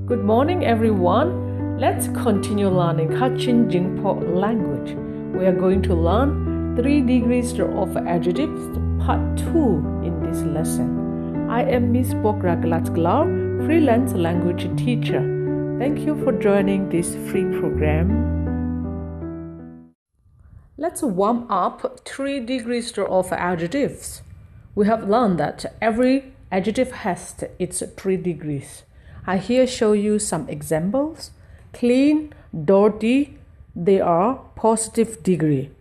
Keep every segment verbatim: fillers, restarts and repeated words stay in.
Good morning, everyone. Let's continue learning Kachin Jingpho language. We are going to learn three degrees of adjectives, part two in this lesson. I am Miss Pokra Glatsklar, freelance language teacher. Thank you for joining this free program. Let's warm up three degrees of adjectives. We have learned that every adjective has its three degrees. I here show you some examples. Clean, dirty, they are positive degree.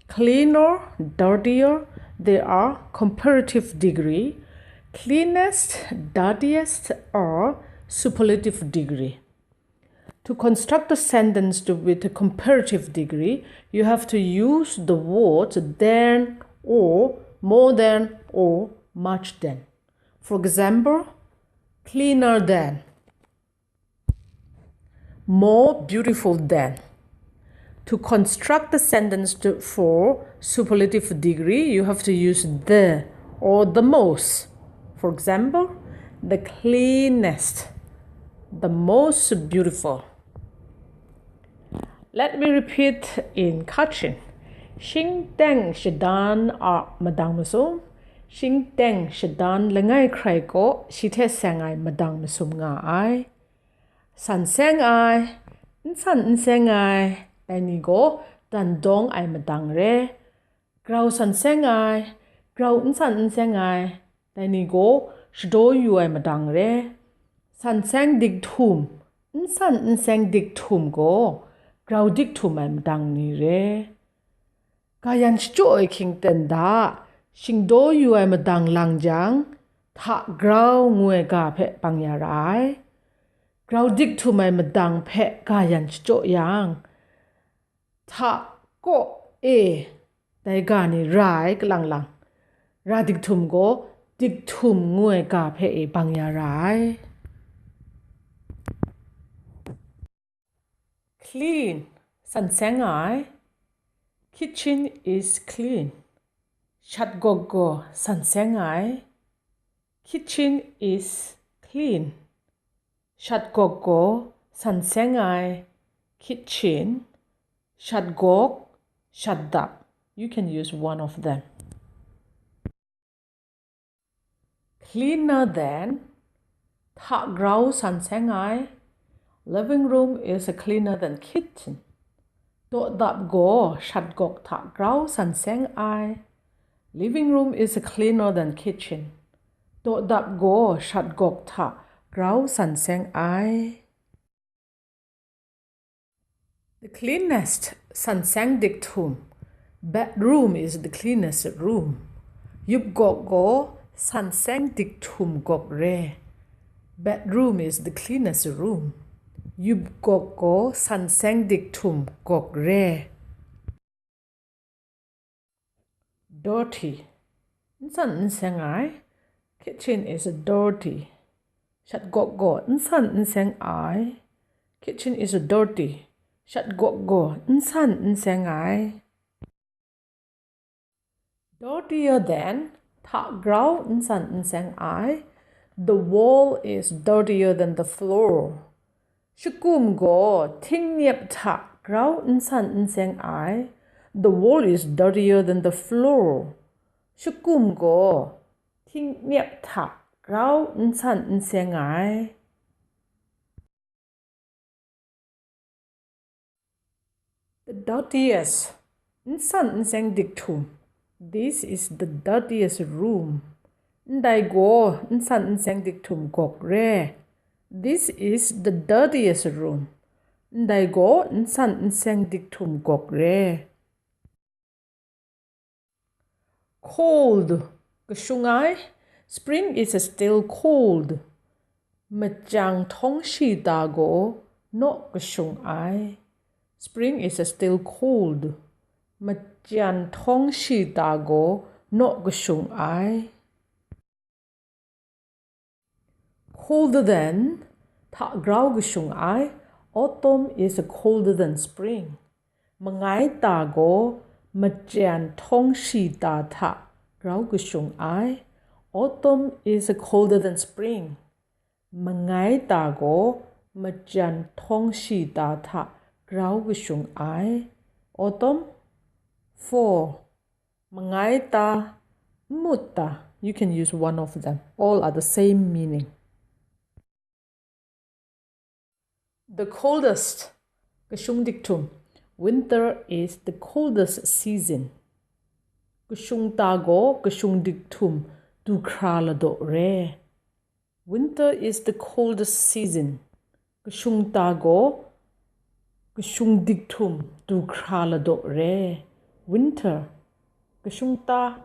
Cleaner, dirtier, they are comparative degree. Cleanest, dirtiest are superlative degree. To construct a sentence to, with a comparative degree, you have to use the words than or more than or much than. For example, cleaner than, more beautiful than. To construct the sentence to, for superlative degree, you have to use the or the most. For example, the cleanest, the most beautiful. Let me repeat in Kachin. Shingteng shadan a madang masum, shingteng shadan langai hkrai kaw shi hte seng ai madang masum nga ai. San seng ai, n san n seng ai, dai ni gaw dan dawng ai madang re. Grau san seng ai, grau n san n seng ai, dai ni gaw shadaw yu ai madang re. San seng dik htum, n san n seng dik htum gaw grau dik htum ai madang ni re. Ga yan shachyaw ai hkying ten da, shingdaw yu ai madang lang jang, hta grau ngu ai ga hpe bang ya ra ai. Grau dik htum ai madang hpe ga yan shachyaw yang, hta kaw e dai ga ni ra ai kalang lang, ra dik htum gaw dik htum ngu ai ga hpe e bang ya ra ai. Clean, san seng ai. Kitchen is clean. Shat gawk gaw san seng ai. Kitchen is clean. Shat gawk gaw san seng ai. Kitchen, shat gawk, shat dap. You can use one of them. Cleaner than, hta grau san seng ai. Living room is cleaner than kitchen. Dawdap gaw shat gawk hta grau san seng ai. Living room is cleaner than kitchen. Dawdap gaw shat gawk hta grau san seng ai. The cleanest, san seng dik htum. Bedroom is the cleanest room. Yup gawk gaw san seng dik htum gawk re. Bedroom is the cleanest room. Yup gawk gaw san seng dik htum gawk re. Dirty, n san n seng ai. Kitchen is dirty. Shat gawk gaw n san n seng ai. Kitchen is dirty. Shat gawk gaw n san n seng ai. Dirtier than, hta grau n san n seng ai. The wall is dirtier than the floor. Shakum gaw htingnyep hta grau n san n seng ai. The wall is dirtier than the floor. Shakum gaw htingnyep hta grau n san n seng ai. The dirtiest, n san n seng dik htum. This is the dirtiest room. Ndai gaw n san n seng dik htum gawk re. This is the dirtiest room. Ndai gaw n san n seng dik htum gawk re. Cold, kashung ai. Spring is still cold. Machyang htawng shita gaw naw kashung ai. Spring is still cold. Machyang htawng shita gaw naw kashung ai. Colder than, hta grau kashung ai. Autumn is colder than spring. Mangai ta gaw machyang htawng shita hta grau kashung ai. Autumn is colder than spring. Mangai ta gaw Majan htawng shi ta hta grau kashung ai. Autumn. Four. Mangai ta, nmut ta. You can use one of them. All are the same meaning. The coldest. Kashung dik htum. Winter is the coldest season. Kashung ta gaw kashung dik htum du hkra ladaw re. Winter is the coldest season. Kashung ta gaw kashung dik htum du hkra ladaw re. Winter. Kashung ta,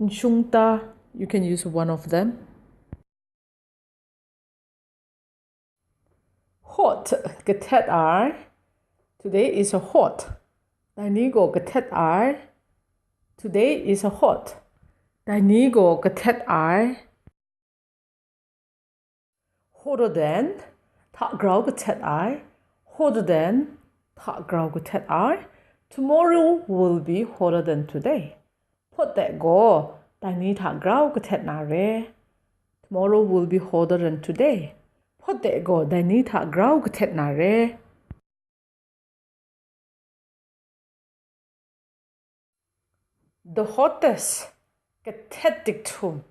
nshung ta. You can use one of them. Hot, kahtet ai. Today is a hot. Dai ni gaw kahtet ai. Today is a hot. Dai ni gaw kahtet ai. Hotter than, hta grau kahtet ai. Hotter than, hta grau kahtet ai. Tomorrow will be hotter than today. Hpawt de gaw, dai ni hta grau kahtet na re. Tomorrow will be hotter than today. Hpawt de gaw, dai ni hta grau kahtet na re. The hottest, kahtet dik htum.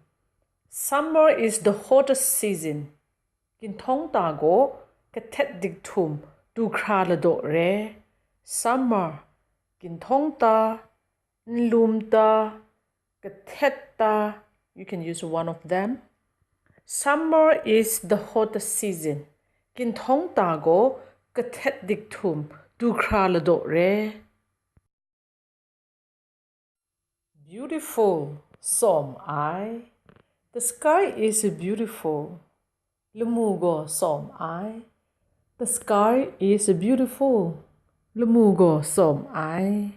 Summer is the hottest season. Ginhtawng ta gaw kahtet dik htum du hkra ladaw re. Summer, ginhtawng ta, nlum ta, kahtet ta. You can use one of them. Summer is the hottest season. Ginhtawng ta gaw kahtet dik htum du hkra ladaw re. Beautiful, sawm ai. The sky is beautiful. Lamu gaw sawm ai. The sky is beautiful. Lamu gaw sawm ai.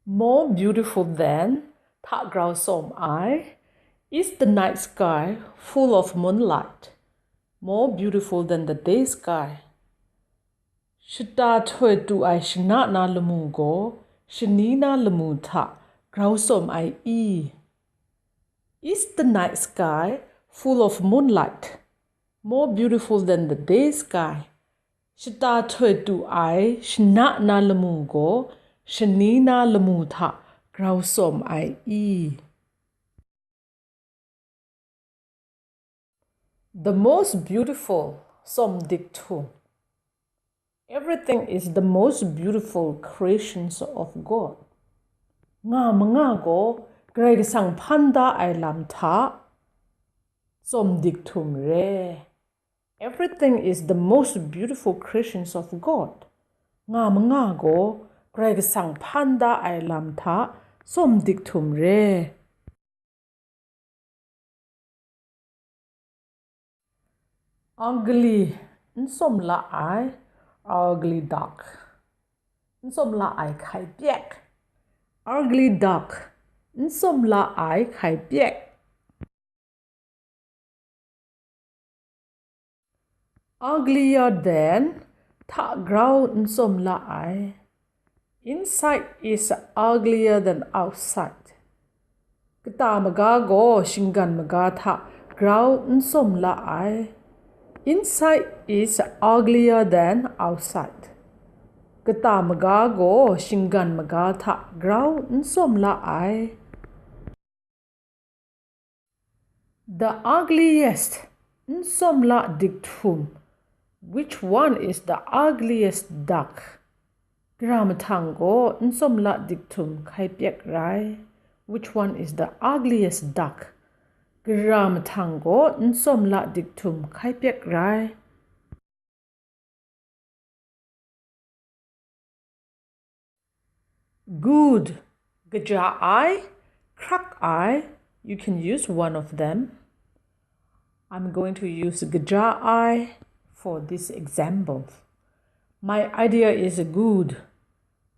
More beautiful than, hta grau sawm ai, is the night sky full of moonlight. More beautiful than the day sky. Shata htoi tu ai shana na lamu gaw shani na lamu hta grau sawm ai i? Is the night sky full of moonlight more beautiful than the day sky? Shata htoi tu ai shana na lamu gaw shani na lamu hta grau sawm ai i? The most beautiful, sawm dik htum. Everything is the most beautiful creations of God. Nga manga gaw Karai Kasang hpan da ai lam hta sawm dik htum re. Everything is the most beautiful creations of God. Nga manga gaw Karai Kasang hpan da ai lam hta sawm dik htum re. Ugly, n sawm la ai. Ugly duck, n sawm la ai hkai pyek. Ugly duck, n sawm la ai hkai pyek. Uglier than, hta grau n sawm la ai. Inside is uglier than outside. Kata maga gaw shinggan maga hta grau n sawm la ai. Inside is uglier than outside. Kata maga gaw shinggan maga hta grau n sawm la ai. The ugliest, n sawm la dik htum. Which one is the ugliest duck? Gara mahtang gaw n sawm la dik htum hkai pyek rai. Which one is the ugliest duck? Gara mahtang gaw n sawm la dik htum hkai pyek rai. Good, kaja ai, hkrak ai. You can use one of them. I'm going to use kaja ai for this example. My idea is good.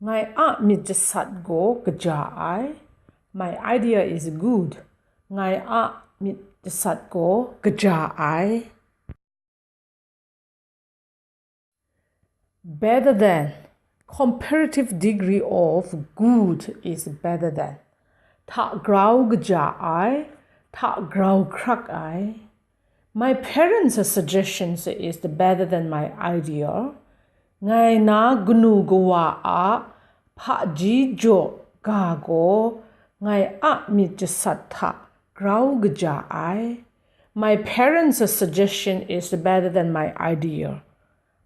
Ngai a myit jasat gaw kaja ai. My idea is good. Ngai a myit jasat gaw kaja ai. Better than. Comparative degree of good is better than. Hta grau kaja ai, hta grau hkrak ai. My parents' suggestions is better than my idea. Ngai na kanu kawa a hpaji jaw ga gaw ngai a myit jasat hta grau kaja ai. My parents' suggestion is better than my idea.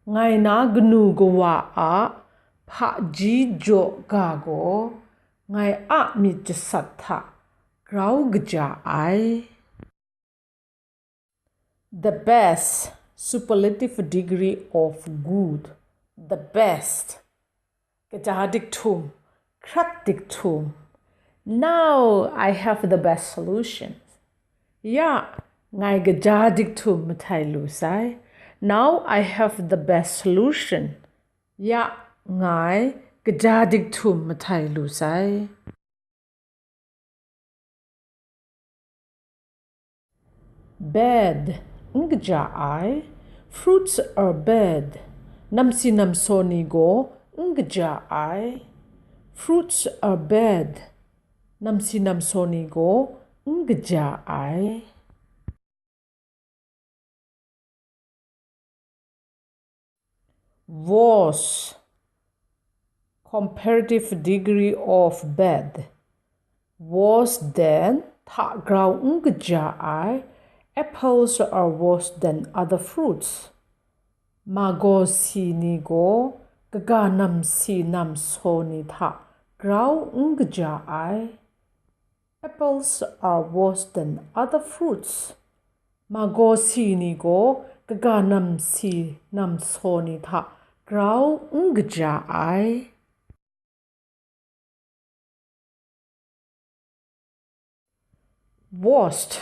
Ngai na kanu kawa a hpaji jaw ga gaw ngai a myit jasat hta grau kaja ai. The best, superlative degree of good. The best. Kaja dik htum, hkrak dik htum. Now I have the best solution. Ya, ngai kaja dik htum mahtai lu sai. Now I have the best solution. Ya, ngai kaja dik htum mahtai lu sai. Bad, n kaja ai. Fruits are bad. Namsi namsaw ni gaw n kaja ai. Fruits are bad. Namsi namsaw ni gaw n kaja ai. Worse, comparative degree of bad. Worse than, hta grau n kaja ai. Apples are worse than other fruits. Magaw si ni gaw kaga namsi namsaw ni hta grau n kaja ai. Apples are worse than other fruits. Magaw si ni gaw kaga namsi namsaw ni hta grau n kaja ai. Worst,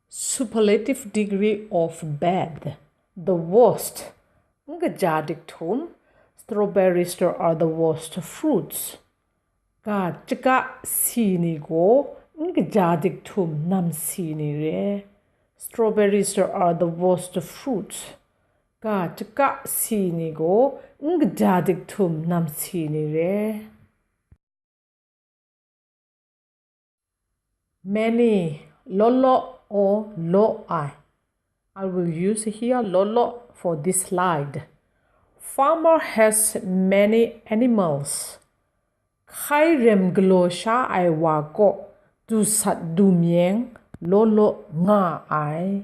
superlative degree of bad. The worst. N kaja dik htum, strawberries are the worst fruits. Ga chaka si ni gaw n kaja dik htum namsi ni re. Strawberries are the worst fruits. Ga chaka si ni gaw n kaja dik htum namsi ni re. Many, law law or law ai. I will use here law law for this slide. Farmer has many animals. Hkai rem galaw sha ai wa kaw dusat dumyeng law law nga ai.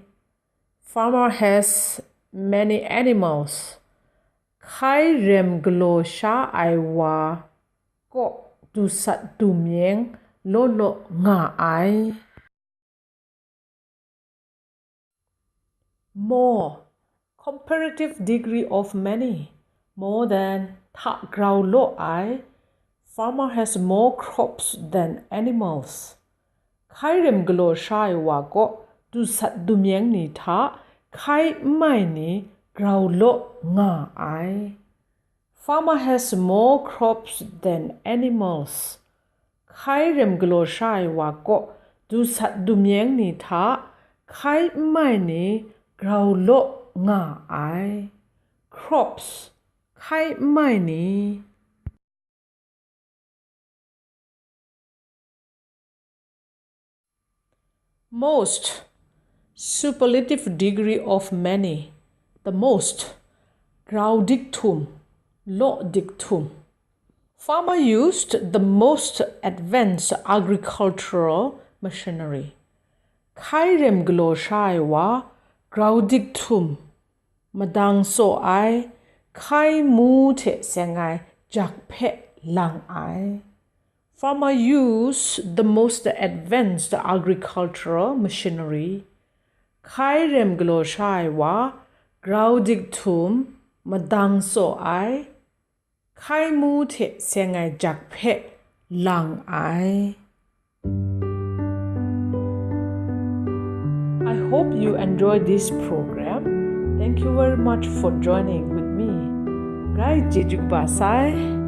Farmer has many animals. Hkai rem galaw sha ai wa kaw dusat dumyeng law law nga ai. More, comparative degree of many, more than, hta grau law ai. Farmer has more crops than animals. Hkai rem galaw sha ai wa kaw dusat dumyeng ni hta hkai n mai ni grau law nga ai. Farmer has more crops than animals. Hkai rem galaw sha ai wa kaw dusat dumyeng ni hta hkai n mai ni grau law nga ai. Crops, hkai n mai ni. Most, superlative degree of many. The most, grau dik htum, law dik htum. Farmer used the most advanced agricultural machinery. Hkai rem galaw sha ai wa grau dik htum, madang tsaw ai, hkai mu hte seng ai jak hpe lang ai. Farmer use the most advanced agricultural machinery. Hkai rem galaw sha ai wa grau dik htum, madang tsaw ai, hkai mu hte seng ai jak hpe lang ai. I hope you enjoy this program. Thank you very much for joining with me. Grai chyeju kaba sai.